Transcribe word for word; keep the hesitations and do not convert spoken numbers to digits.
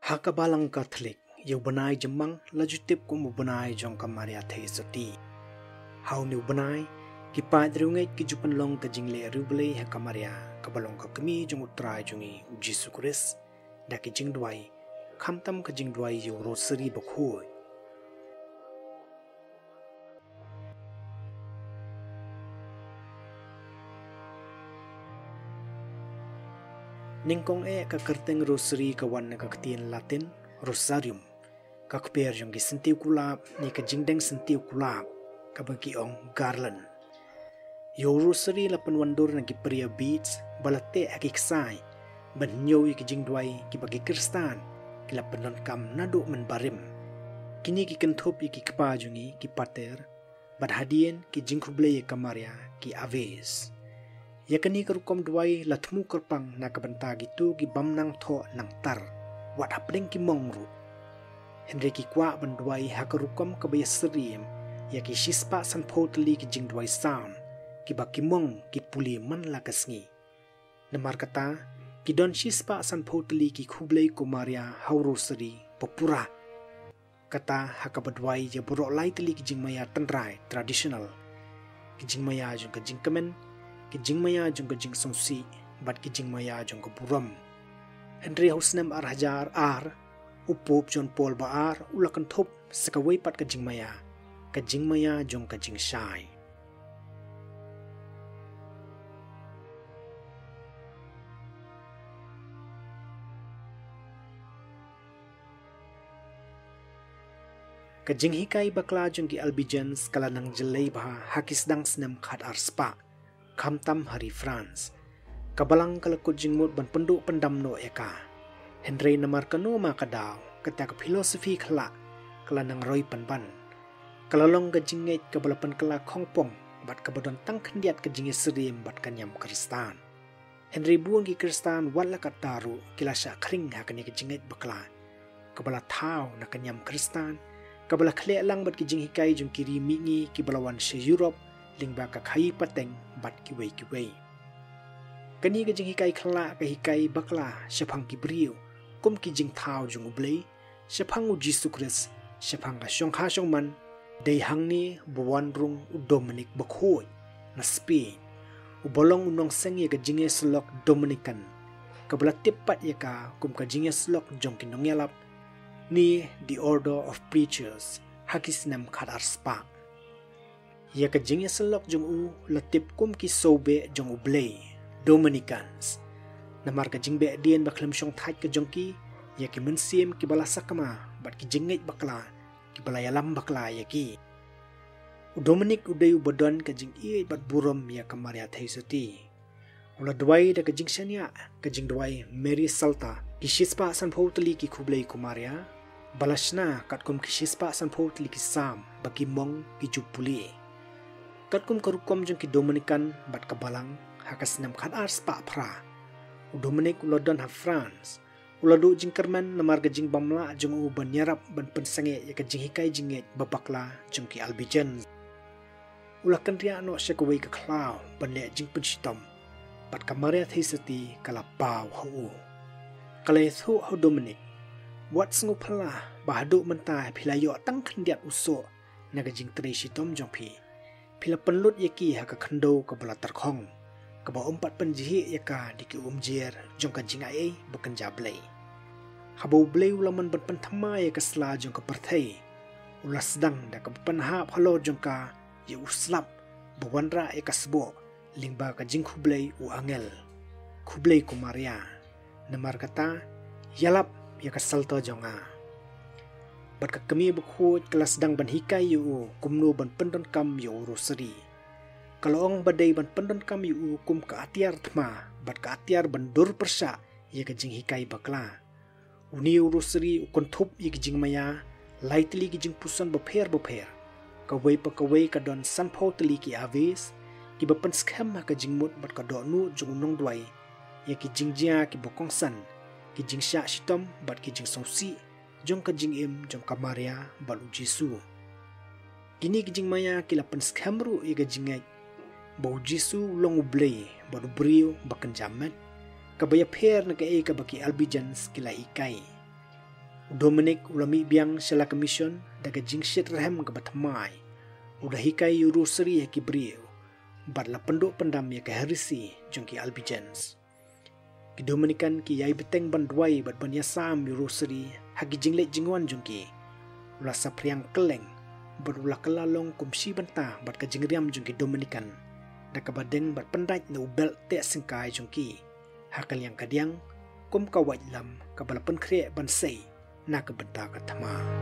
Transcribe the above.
Ha ka Balang Katholik, ïa u bnai Jymmang la ju tip kum u bnai jong ka Maria Theisotti. Ha une u bnai, ki paid riewngeit ki ju pynlong ka jingleh riewblei ha ka Maria, kaba long ka kmie jong u Trai jong ngi u Jisu Khrist, da ki jingduwai, khamtam ka jingduwai ïa u Rosary bakhuid. Nyngkong eh ka kyrteng Rosary ka wan na ka ktien Latin, Rosarium. Ka kper jong ki syntiew kulab, ne ka jingdeng syntiew kulab, kaba ki ong garland. Ïa u Rosary la pynwandur na ki prayer beads, ba la teh ha ki ksai, ban hynñiew ïa ki jingduwai, kiba ki Khristan, ki la pyndonkam naduh mynbarim. Kine ki kynthup ïa ki kpa jong ngi, ki pater, bad hadien ki jingkhublei ïa ka Maria, ki Aves. Ïa kane ka rukom duwai la thmu kyrpang na ka bynta kito ki bym nang thoh nang tar, wat hapdeng ki mong ruh. Hynrei ki kwah ban duwai ha ka rukom kaba ïasyriem, ïa ki shispah sanphew tylli ki jingduwai Salm, kiba ki mong ki pule man la ka sngi. Namar kata, ki don shispah sanphew tylli ki khublei ko Maria ha u Rosary, ba pura. Kata ha kaba duwai ïa baroh lai tylli ki jingmaïa tynrai, traditional. Ki jingmaïa jong ka jingkmen, ki jingmaïa jong ka jingsngewsih, bad ki jingmaïa jong ka burom. Hynrei ha u snem ar hajar ar, u Pope John Paul ba ar, u la kynthup, sa kawei pat ka jingmaïa, ka jingmaïa jong ka jingshai. Ka jinghikai bakla jong ki Albigensians ka la nang jyllei bha ha ki sdang snem khat ar spah, khamtam ha ri France. Ka Balang ka la kut jingmut ban pynduh pyndam noh ïa ka. Hynrei namar kano ma ka daw, kata ka philosophy khyllah, ka la nang roi pynban. Ka la long ka jingngeit kaba la pynkylla khongpong, bad kaba don tang khyndiat ka jingïasyriem bad ka niam Khristan. Hynrei bun ki Khristan wat la katta ruh ki la shah khring ha kane ka jingngeit bakla, kaba la thaw na ka niam Khristan, kaba la khleh lang bad ki jinghikai jong ki ri mihngi kiba la wan sha Europe, lyngba ka khaïi pateng bad kiwei kiwei. Kane ka jinghikai khyllah ka hikai bakla shaphang ki briew, kum ki jingthaw jong U Blei, shaphang u Jisu Khrist, shaphang ka shongkha shongman, dei hangne ba wan rung u Dominic bakhuid, na Spain. Uba long u nongseng ïa ka jingïasyllok Dominican, kaba la tip pat ïa ka kum ka jingïasyllok jong ki nongïalap, ne The Order of Preachers, ha ki snem khat ar spah. Ïa ka jingïasyllok jong u la tip kum ki sawbeh jong U Blei, Dominicans. Namar ka jingbeh dien ba khlem shongthait ka jong ki, ïa ki mynsiem kiba la sakma, bad ki jingngeit bakla, kiba la ïalam bakla ïa ki. U Dominic u dei uba don ka jingïeit bad burom ïa ka Maria Theisotti. U la duwai da ka jingshaniah, ka jingduwai Mary Salta, ki shispah sanphew tylli ki khublei ko Maria, ba la shna katkum ki shispah sanphew tylli ki Salm, ba ki mong ki ju pule. Katkum ka rukom jong ki Dominican bad ka Balang, ha ka snem khat ar spah phra, u Dominic u la don ha France, u la duh jingkyrmen namar ka jingbymlah jong u ban ïarap ban pynsangeh ïa ka jinghikai jingngeit babakla jong ki Albigensians. U la kynriah noh sha kawei ka khlaw ban leh jingpynshitom, bad ka Maria Theisotti ka la paw ha u. Ka la ïathuh ha u Dominic, wat sngewphylla ba haduh mynta phi la ïoh tang khyndiat u soh na ka jingtrei shitom jong phi. Phi la pynlut ïa ki ha ka khyndew kaba la tyrkhong, kaba ym pat pynjhieh ïa ka da ki umjer jong ka jingaiei ba kynja Blei. Haba U Blei u la mon ban pynthymmai ïa ka sla jong ka pyrthei, u la sdang da kaba pynhap halor jong ka ïa u slap ba wanrah ïa ka sboh, lyngba ka jingkhublei u angel. Khublei ko Maria. Namar kata, ïalap ïa ka Salta jong nga. Bad ka kmie bakhuid ka la sdang ban hikai ïa u kumno ban pyndonkam ïa u Rosary. Ka la ong ba dei ban pyndonkam ïa u kum ka atiar thma, bad ka atiar ban dur pyrshah ïa ka jinghikai bakla. Une u Rosary u kynthup ïa ki jingmaïa, lai tylli ki jingpuson bapher bapher. Kawei pa kawei ka don sanphew tylli ki Aves, kiba pynskhem ha ka jingmut bad ka dohnud jong u nongduwai, ïa ki jingjia kiba kongsan, ki jingshah shitom bad ki jingsngewsih jong ka jingim jong ka Maria bad u Jisu. Kine ki jingmaïa ki la pynskhem ruh ïa ka jingngeit ba u Jisu u long U Blei bad u briew ba kynja met, kaba ïapher na kaei kaba ki Albigensians ki la hikai. U Dominic u la mih biang sha la ka mission da ka jingshitrhem kaba thymmai. U la hikai ïa u Rosary ha ki briew bad la pynduh pyndam ïa ka heresy jong ki Albigensians. Ki Dominican ki ïai bteng ban duwai bad ban ïasam ïa u Rosary ha ki jingleit jingwan jong ki. U la saphriang kylleng bad u la kylla long kum shi bynta bad ka jingriam jong ki Dominican, da kaba deng bad pyndait na u belt teh syngkai jong ki ha ka liang kadiang kum ka waitlam kaba la pynkhreh ban sei na ka bynta ka thma.